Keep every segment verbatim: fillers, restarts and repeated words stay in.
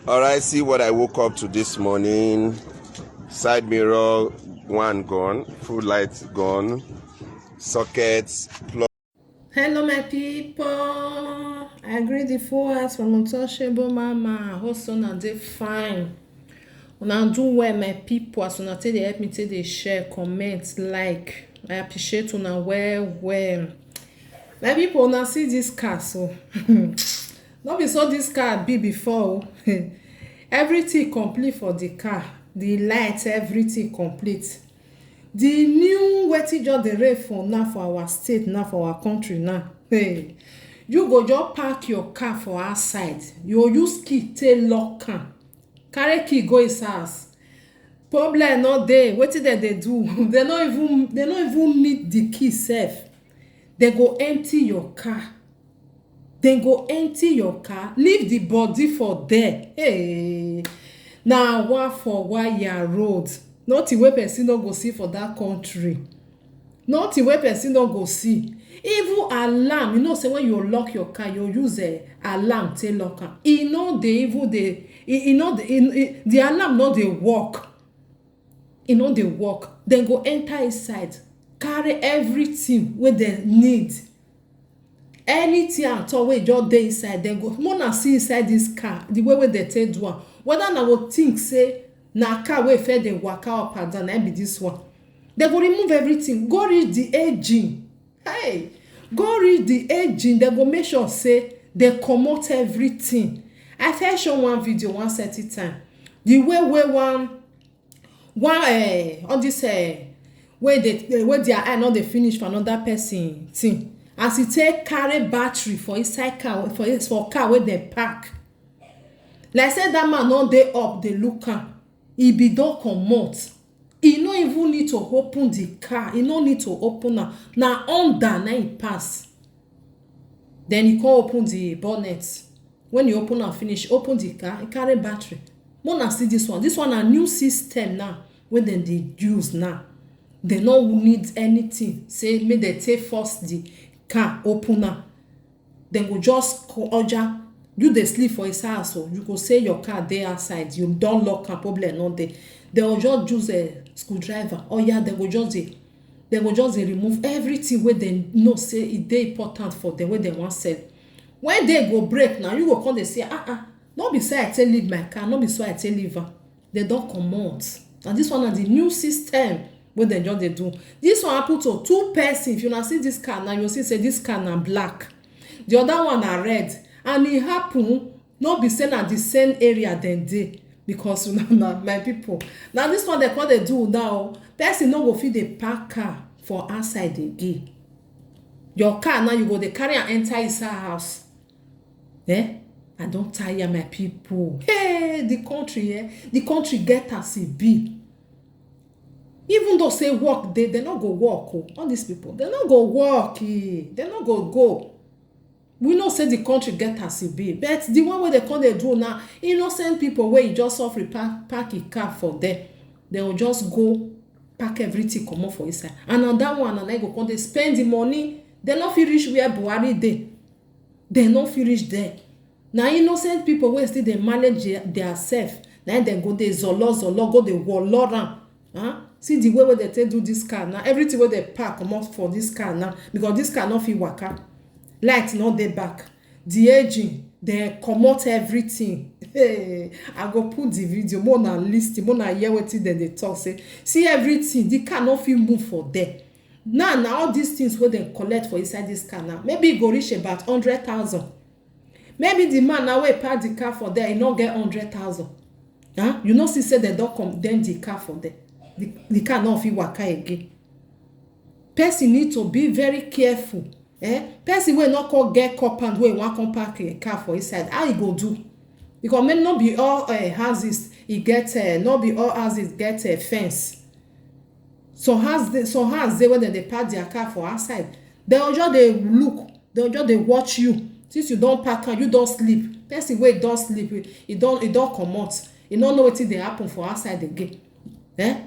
All right, see what I woke up to this morning. Side mirror, one gone, full light gone, sockets, plug. Hello, my people. I greet the full house from Untouchable Mama. Hope so una dey fine. Una do well, my people. As una take dey help me take dey share, comment, like, I appreciate una well well. My people, una see this car so. No be so this car be before o. Everything complete for the car, the light, everything complete. The new wetin just dey reign for now for our state now, for our country now, hey, you go just park your car for outside, you go use key take lock am, carry key go his house. Problem no dey. Wetin dem dey do? Dem no even, dem no even need the key sef. Dem go empty your car. Dem go empty your car, leave the body for there. Hey, na wa for wire road. Nothing wey person no go see for that country. Nothing wey person no go see. Even alarm, you know say when you lock your car, you use a alarm take lock am. E no dey even dey, e, e no dey, e, e, the alarm no dey work. E no dey work. Dem go enter inside, carry everything wey dem need. Anything at all wey just dey inside, dem go, make una see inside this car, the way wey dem take do am. Whether una go think say na car wey fit dey waka up and down, na im be this one. Dem go remove everything, go reach the engine. Hey, go reach the engine, dem go make sure say dem comot everything. I fit show one video one certain time. The way wey one, one, eh, all this, eh, wey dey, eh, wey their eye no dey finish for another person thing. As e take carry battery for inside car, for, for car wey dem park. Like say that man no dey up dey look am. E be don comot. E no even need to open the car. E no need to open am. Na under na e pass. Then e come open the bonnet. When e open am finish, open the car, e carry battery. Make una see this one. This one na new system now wey dem dey use now. Dem no need anything. Say make dem take force the car open am. Dem go just ko-, oja, you dey sleep for inside house o, you go say your car dey outside, you don lock am, problem no dey. Dem go just use a screwdriver. Oya, dem go just dey, dem go just dey remove everything wey dem know say e dey important for dem, wey dem wan sell. When day go break now, you go come dey say, "Ah, ah, no be so I take leave my car, no be so I take leave am." Dem don comot. And this one na the new system wey dem just dey do. This one happen to two person. If una see this car now, you see say this car na black, the other one na red, and e happen no be say na the same area dem dey, because una na my people. Na this one dem come dey do now. Person no go fit dey park car for outside again. Your car now, you go dey carry am enter inside house. Eh? I don tire, my people. Hey, the country, eh? The country get as e be. Even though say work dey, dem no go work o. All these people, dem no go work, eh. Dem no go go. We know say the country get as e be, but the one wey dem come dey do now, innocent people wey e just suffer park, park e car for there, dem go just go pack everything comot for inside. And na that one, na e go come dey spend the money. Dem no fit reach where Buhari dey. Dem no fit reach there. Na innocent people wey still dey manage their, their self, na im dem go dey zolo zolo, go dey wolo am. Huh? See the way wey dem take do this car now. Everything wey dem pack comot for this car now, because this car no fit waka. Light no dey back. The engine, dem comot everything. Hey, I go put the video, make una listen, make una hear wetin dem dey talk. Say, see everything, the car no fit move for there. Now, na all these things wey dem collect for inside this car now, maybe e go reach about hundred thousand. Maybe the man now wey park the car for there, e no get hundred thousand. Huh? You no see say dem don condemn the car for there. The, the car no fit waka again. Person need to be very careful. Eh? Person wey no come get compound wey wan come park a car for inside, how e go do? Because maybe no be all, eh, houses e get, eh, no be all houses get, eh, fence. Some house dey, some house dey wey dem dey park their car for outside. Dem go just dey look, dem go just dey watch you. Since you don park am, you don sleep. Person wey don sleep, e don, e don comot. E no know wetin dey happen for outside again. Eh?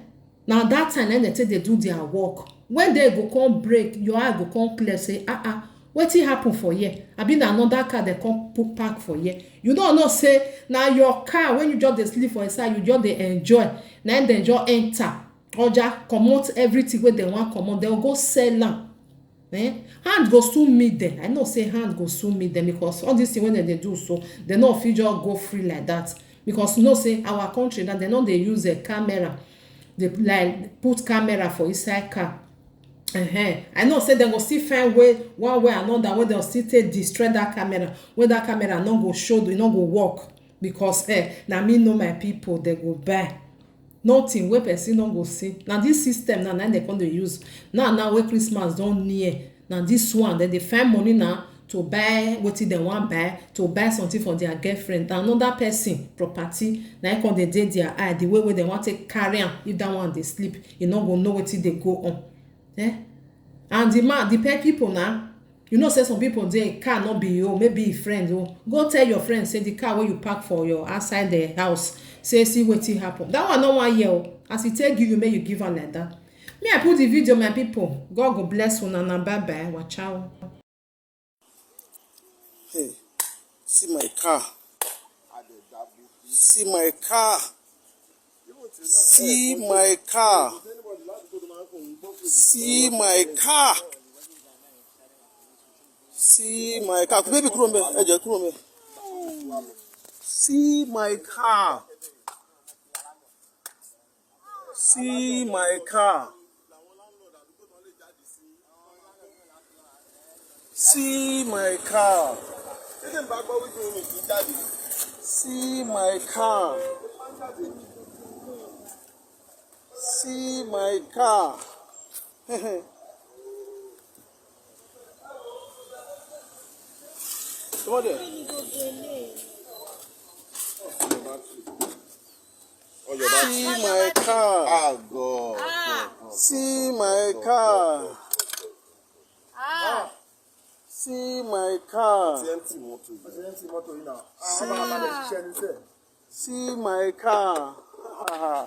Na that time na dem take dey do their work. When day go come break, your eye go come clear say, "Ah, ah, Wetin happen for here? Abi na another car dem come put park for here? You no know say na your car wey you just dey sleep for inside, you just dey enjoy, na im dem just enter, oja, comot everything wey dem wan comot, dem go sell am. Eh? Hand go soon meet dem. I know say hand go soon meet dem, because all this thing wey dem dey do so, dem no fit just go free like that. Because you know say our country now, dem no dey use a camera, dey, like, put camera for inside car. Uh-huh. I know say dem go still find way, one way or another, wey dem still take destroy that camera, wey that camera no go show, e no go work. Because, eh, na me know my people, dem go buy. Nothing wey person no go see. Na this system now, na im dem come dey use. Now, now wey Christmas don near, na this one, dem dey find money now to buy wetin dem wan buy, to buy something for their girlfriend. Na another person property, na im come dey dey their eye, the way wey dem wan take carry am. If that one dey sleep, e no go know wetin dey go on. Eh? And the man, the pet people now, you know say some people dey, car no be your own, maybe a friend o. Go tell your friend say the car wey you park for your outside the house, say see wetin happen. That one no wan hear o. As e take give you, make you give am like that. Me, I put the video, my people. God go bless una, na bye bye, wacha o. Hey, see my car. See my car. See my car. See my car. See my car. Baby, kúrò ńbẹ̀. Ẹ jọ̀ọ́, kúrò ńbẹ̀. See my car. See my car. See my car. See my car. See my car. Come on there. See my car. Ah, God. See my car. Ah. See my car. Ti empty mọ́tò yìí. Ti empty mọ́tò yìí náà. Ah, wọ́n máa bá lè ṣiṣẹ́ ní sẹ́ẹ̀. See my car. Ah.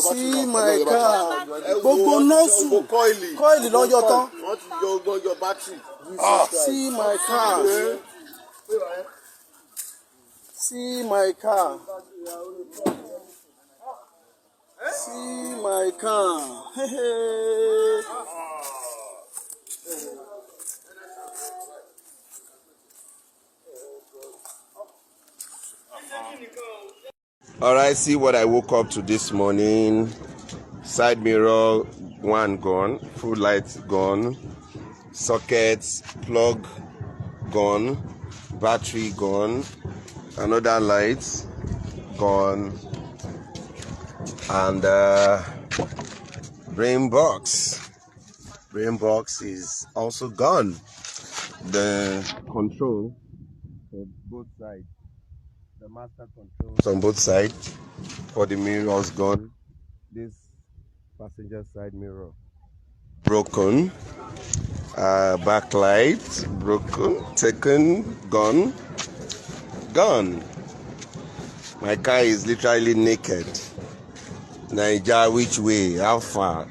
See my car. Gbogbo nọ́ọ̀sù. Kọ́ìlì. Kọ́ìlì lọ́jọ́ tán. Wọ́n ti yọ ọgbọ́n yọ bátìrì. Ah. See my car. See my car. See my car. All right, see what I woke up to this morning. Side mirror one gone, full light gone, sockets, plug gone, battery gone, another light gone, and uh, brain box. Brain box is also gone. The control for both sides, the master controls on both sides for the mirrors gone. This passenger side mirror broken. Uh, backlight broken, taken, gone, gone. My car is literally naked. Naija, which way? How far?